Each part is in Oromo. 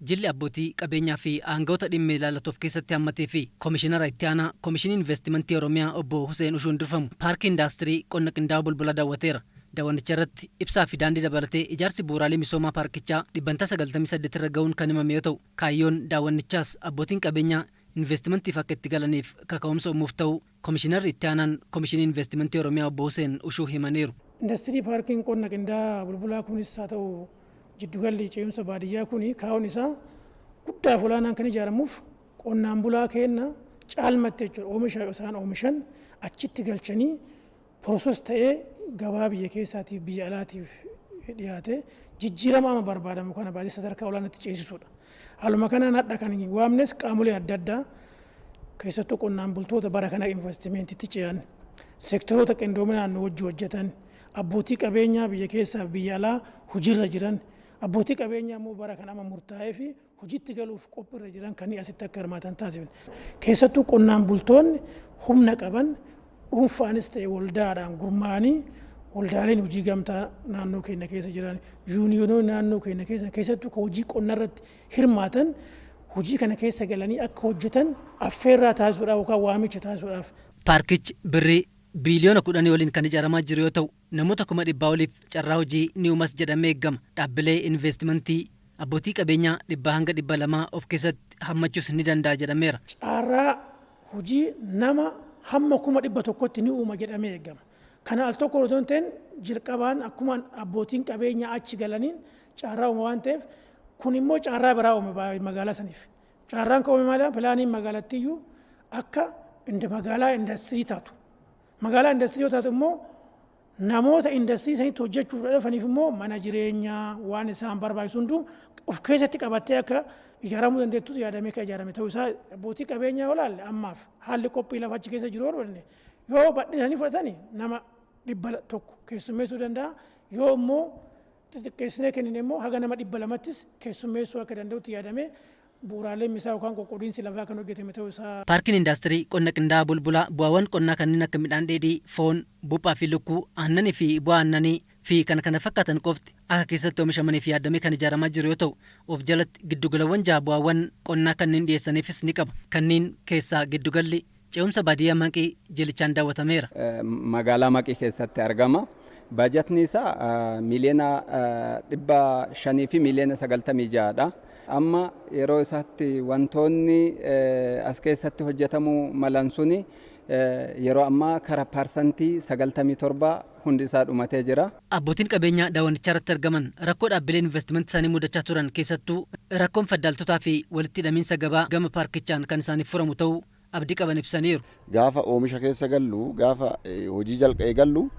Jilli abbootii qabeenyaa fi aangawoota dhimmi ilaallatu of keessatti hammatee fi Komishinara Itti Aanaa Komishinii Investimentii Oromiyaa Obbo Huseen Ushuun durfamu Paarkii Indaastirii Qonna Qindaa'aa Bulbulaa daawwateera. Daawwannicha irratti ibsaa fi daandii dabalatee ijaarsi bu'uuraalee misoomaa paarkichaa dhibbantaa 98 irra ga'uun kan himame yoo ta'u, kaayyoon daawwannichaas abbootiin qabeenyaa investimantiif akka itti galaniif kaka'umsa uumuuf ta'uu Komishinarri Itti Aanaan Komishinii Investimentii Oromiyaa Obbo Huseen Ushuu himaniiru. Indastirii Paarkiin Qonna Qindaa'aa Bulbulaa kunis haa ta'u jiddugalli ce'umsa baadiyyaa kun kaa'oon isaa guddaaf olaanaan kan ijaaramuuf qonnaan bulaa keenna caalmatti jechuudha oomisha isaan oomishan achitti galchanii process ta'ee gabaa biyya keessaatiif biyya alaatiif dhiyaate jijjiirama amma barbaadamu kana baasee sadarkaa olaanaatti ceesisuudha. Haaluma kanaan hadha kan waamnes qaamoleen adda addaa keessattuu qonnaan bultoota bara kana investimeentitti ce'an, seektaroota qindoominaan nu wajji hojjetan, abbootii qabeenyaa biyya keessaa fi biyya alaa hojiirra jiran, abbootii qabeenyaa immoo bara kana amma murtaa'ee fi hojiitti galuuf qophiirra jiran kan asitti akka hirmaatan taasifne. Keessattuu qonnaan bultoonni humna qaban dhuunfaanis ta'e waldaadhaan gurmaa'anii, waldaaleen hojii gamtaa naannoo keenya keessa jiran, yuuniyonoonni naannoo keenya keessa keessattuu kan hojii qonna irratti hirmaatan hojii kana keessa galanii akka hojjetan affeerraa taasisuudhaaf yookaan waamicha taasisuudhaaf. Paarkichi birrii biiliyoona 10 oliin kan ijaaramaa jiru yoo ta'u, namoota kuma dhibbaa oliif carraa hojii ni uumas jedhamee eegama. Dhaabbilee inveestimantii abbootii qabeenyaa dhibbaa hanga 200 of keessatti hammachuus ni danda'a jedhameera. Carraa hojii nama hamma 100,000tti ni uuma jedhamee eegama. Kana al tokkoon otoo hin ta'in jalqabaan akkuma abbootiin qabeenyaa achi galaniin carraa uuma waan ta'eef, kun immoo carraa biraa uume magaalaa saniif. Carraan kan uume maali? Pilaaniin magaalattiiyyuu akka magaalaa indastirii taatu. Magaalaa indastirii yoo taatu immoo namoota indastirii sanitti hojjechuuf dhufaniif immoo mana jireenyaa waan isaan barbaachisu hunduu of keessatti qabattee akka ijaaramuu dandeettus yaadamee kan ijaarame ta'uu isaa, abbootii qabeenyaa yoo ilaalle, ammaaf haalli qophii lafa achi keessa jiru yoo fudhanne, yoo bal'isanii fudhatani nama 100 keessummeessuu danda'a, yoo immoo xixiqqeessinee kennine immoo haga nama 200ttis keessummeessuu akka danda'utti yaadamee bu'uuraaleen misaa yookaan qoqqoodiinsi lafaa kan hojjetame ta'uu isaa. Paarkiin Indaastirii Qonna Qindaa'aa Bulbulaa bu'aawwan qonnaa kanneen akka midhaan dheedhii, foon, buphaa fi lukkuu, aannanii fi bu'aa aannanii fi kan kana fakkaatan qofti akka keessatti oomishamaniif yaadamee kan ijaaramaa jiru yoo ta'u, of jalatti giddugalawwan jaha bu'aawwan qonnaa kanneen dhiyeessaniifis ni qaba. Kanneen keessaa giddugalli ce'umsa baadiyyaa Maqii jilichaan daawwatameera. Magaalaa Maqii keessatti argama. Baajatni isaa miiliyoona 596,000,000 dha. Amma yeroo isaatti wantoonni as keessatti hojjetamuu malan suni yeroo ammaa kara 97% hundi isaa dhumatee jira. Abbootiin qabeenyaa daawwannichaa irratti argaman rakkoo dhaabbileen investimentii isaanii mudachaa turan, keessattuu rakkoon faddaaltotaa fi walitti hidhamiinsa gabaa gama paarkichaan kan isaaniif furamu ta'uu abdii qaban ibsaniiru. Gaafa oomisha keessa gallu, gaafa hojii jalqabee gallu,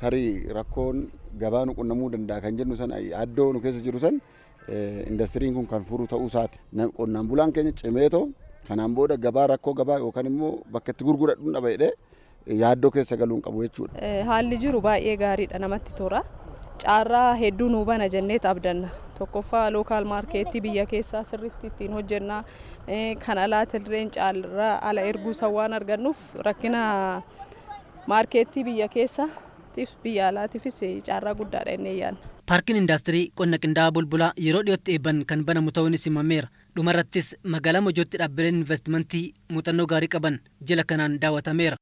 tarii rakkoon gabaa nu qunnamuu danda'a kan jennu san, yaaddoo nu keessa jiru san indastiriin kun kan furu ta'uu isaati. Qonnaan bulaan keenya cimeetoo kanaan booda gabaa, rakkoo gabaa yookaan immoo bakka itti gurguradhuun dhaba jedhee yaaddoo keessa galuu hin qabu jechuudha. Haalli jiru baay'ee gaariidha, namatti tola. Carraa hedduu nuu bana jenneet abdanna. Tokkoffaa, local marketii biyya keessaa sirriitti ittiin hojjenna. Kan alaatillee carraa ala erguu san waan argannuuf rakkina marketii biyya keessaatiif biyya alaatiifis carraa guddaadha jennee yaadna. Paarkiin Indaastirii Qonna Qindaa'aa Bulbulaa yeroo dhiyootti eebban kan banamu ta'uunis himameera. Dhumarrattis magaalaa Mojootti dhaabbileen investimentii muuxannoo gaarii qaban jila kanaan daawwatameera.